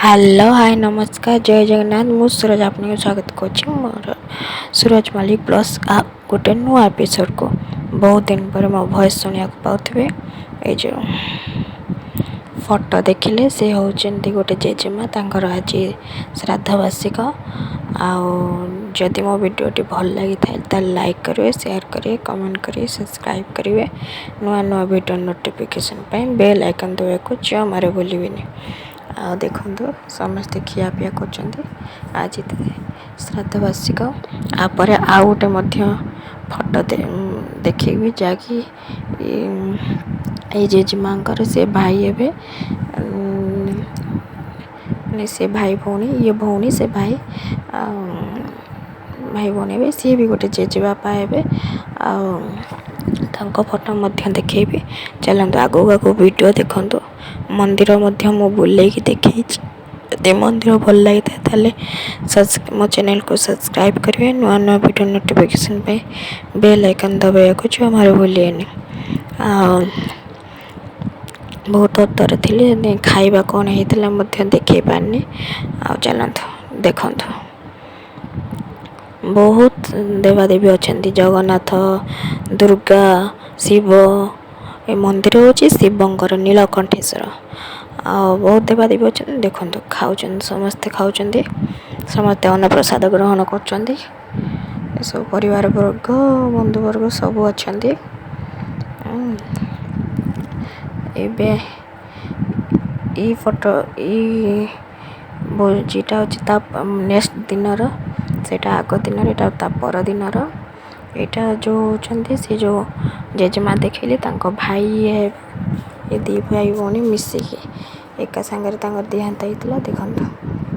Hello, ହାଏ, ନମସ୍କାର, ଜୟ ଜଗନ୍ନାଥ। ମୁଁ ସୁରଜ ଆପଣଙ୍କୁ ସ୍ୱାଗତ କରୁଛି ମୋର ସୁରଜ ମଲ୍ଲିକ ବ୍ଲଗ୍ସ ଗୋଟେ ନୂଆ ଏପିସୋଡ଼କୁ। ବହୁତ ଦିନ ପରେ ମୋ ଭଏସ୍ ଶୁଣିବାକୁ ପାଉଥିବେ। ଏଇ ଯେଉଁ ଫଟୋ ଦେଖିଲେ, ସେ ହେଉଛନ୍ତି ଗୋଟେ ଜେଜେମା, ତାଙ୍କର ଆଜି ଶ୍ରାଦ୍ଧ ବାର୍ଷିକ। ଆଉ ଯଦି ମୋ ଭିଡ଼ିଓଟି ଭଲ ଲାଗିଥାଏ, ତାହେଲେ ଲାଇକ୍ କରିବେ, ସେୟାର କରିବେ, କମେଣ୍ଟ କରିବେ, ସବସ୍କ୍ରାଇବ୍ କରିବେ। ନୂଆ ନୂଆ ଭିଡ଼ିଓ ନୋଟିଫିକେସନ୍ ପାଇଁ ବେଲ୍ ଆଇକନ୍ ଦେବାକୁ ଜମାରୁ ଭୁଲିବେନି। ଆଉ ଦେଖନ୍ତୁ, ସମସ୍ତେ ଖିଆପିଆ କରୁଛନ୍ତି, ଆଜି ଶ୍ରାଦ୍ଧ ବାର୍ଷିକ। ତାପରେ ଆଉ ଗୋଟେ ମଧ୍ୟ ଫଟୋ ଦେଖେଇବି, ଯାହାକି ଏଇ ଜେଜେମାଙ୍କର ସେ ଭାଇ ହେବେ। ମାନେ ସେ ଭାଇ ଭଉଣୀ, ଇଏ ଭଉଣୀ, ସେ ଭାଇ, ଆଉ ଭାଇ ଭଉଣୀ ହେବେ। ସିଏ ବି ଗୋଟେ ଜେଜେବାପା ହେବେ ଆଉ ତାଙ୍କ ଫଟୋ ମଧ୍ୟ ଦେଖେଇବି। ଚାଲନ୍ତୁ, ଆଗକୁ ଆଗକୁ ଭିଡ଼ିଓ ଦେଖନ୍ତୁ। ମନ୍ଦିର ମଧ୍ୟ ମୁଁ ବୁଲେଇକି ଦେଖେଇଛି। ଯଦି ମନ୍ଦିର ଭଲ ଲାଗିଥାଏ, ତାହେଲେ ମୋ ଚ୍ୟାନେଲକୁ ସବସ୍କ୍ରାଇବ୍ କରିବେ। ନୂଆ ନୂଆ ଭିଡ଼ିଓ ନୋଟିଫିକେସନ୍ ପାଇଁ ବେଲ୍ ଆଇକନ୍ ଦବାଇବାକୁ ଜମାରୁ ଭୁଲିବେନି। ଆଉ ବହୁତ ତରତରରେ ଥିଲି, ଖାଇବା କ'ଣ ହେଇଥିଲା ମଧ୍ୟ ଦେଖେଇ ପାରିନି। ଆଉ ଚାଲନ୍ତୁ, ଦେଖନ୍ତୁ, ବହୁତ ଦେବାଦେବୀ ଅଛନ୍ତି, ଜଗନ୍ନାଥ, ଦୁର୍ଗା, ଶିବ। ଏ ମନ୍ଦିର ହେଉଛି ଶିବଙ୍କର, ନୀଳକଣ୍ଠେଶ୍ୱର। ଆଉ ବହୁତ ଦେବାଦେବୀ ଅଛନ୍ତି। ଦେଖନ୍ତୁ, ଖାଉଛନ୍ତି, ସମସ୍ତେ ଖାଉଛନ୍ତି, ସମସ୍ତେ ଅନ୍ନପ୍ରସାଦ ଗ୍ରହଣ କରୁଛନ୍ତି। ଏସବୁ ପରିବାର ବର୍ଗ, ବନ୍ଧୁବର୍ଗ ସବୁ ଅଛନ୍ତି। ଏବେ ଏଇ ଫଟୋ, ଏଇ ଭୋଜିଟା ହେଉଛି ତା ନେକ୍ସଟ ଦିନର। ସେଇଟା ଆଗ ଦିନର, ଏଇଟା ତା ପରଦିନର। ଏଇଟା ଯେଉଁ ହେଉଛନ୍ତି ସେ ଯେଉଁ ଜେଜେମା ଦେଖିଲି, ତାଙ୍କ ଭାଇ। ଏ ଦୁଇ ଭାଇ ଭଉଣୀ ମିଶିକି ଏକା ସାଙ୍ଗରେ ତାଙ୍କର ଦେହାନ୍ତ ହେଇଥିଲା। ଦେଖନ୍ତୁ,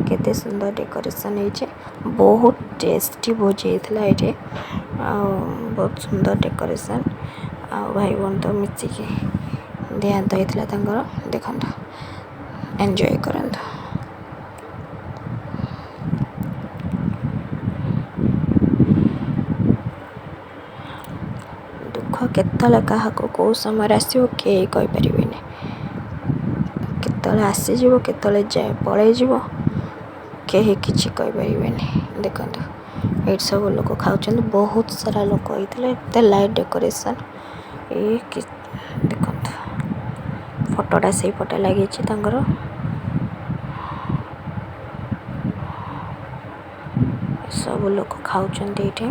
କେତେ ସୁନ୍ଦର ଡେକୋରେସନ୍ ହେଇଛି। ବହୁତ ଟେଷ୍ଟି ଭୋଜି ହେଇଥିଲା ଏଇଠି ଆଉ ବହୁତ ସୁନ୍ଦର ଡେକୋରେସନ୍। ଆଉ ଭାଇ ଭଉଣୀ ତ ମିଶିକି ଦେହାନ୍ତ ହେଇଥିଲା ତାଙ୍କର। ଦେଖନ୍ତୁ, ଏନ୍ଜୟ କରନ୍ତୁ। ଦୁଃଖ କେତେବେଳେ କାହାକୁ କେଉଁ ସମୟରେ ଆସିବ, କେହି କହିପାରିବେନି। କେତେବେଳେ ଆସିଯିବ, କେତେବେଳେ ଯାଏ ପଳେଇଯିବ, କେହି କିଛି କହିପାରିବେନି। ଦେଖନ୍ତୁ, ଏଇଠି ସବୁ ଲୋକ ଖାଉଛନ୍ତି। ବହୁତ ସାରା ଲୋକ ହେଇଥିଲେ, ଏତେ ଲାଇଟ୍ ଡେକୋରେସନ୍। ଏଇ ଦେଖନ୍ତୁ, ଫଟୋଟା ସେଇପଟେ ଲାଗିଛି ତାଙ୍କର। ସବୁ ଲୋକ ଖାଉଛନ୍ତି ଏଇଠି।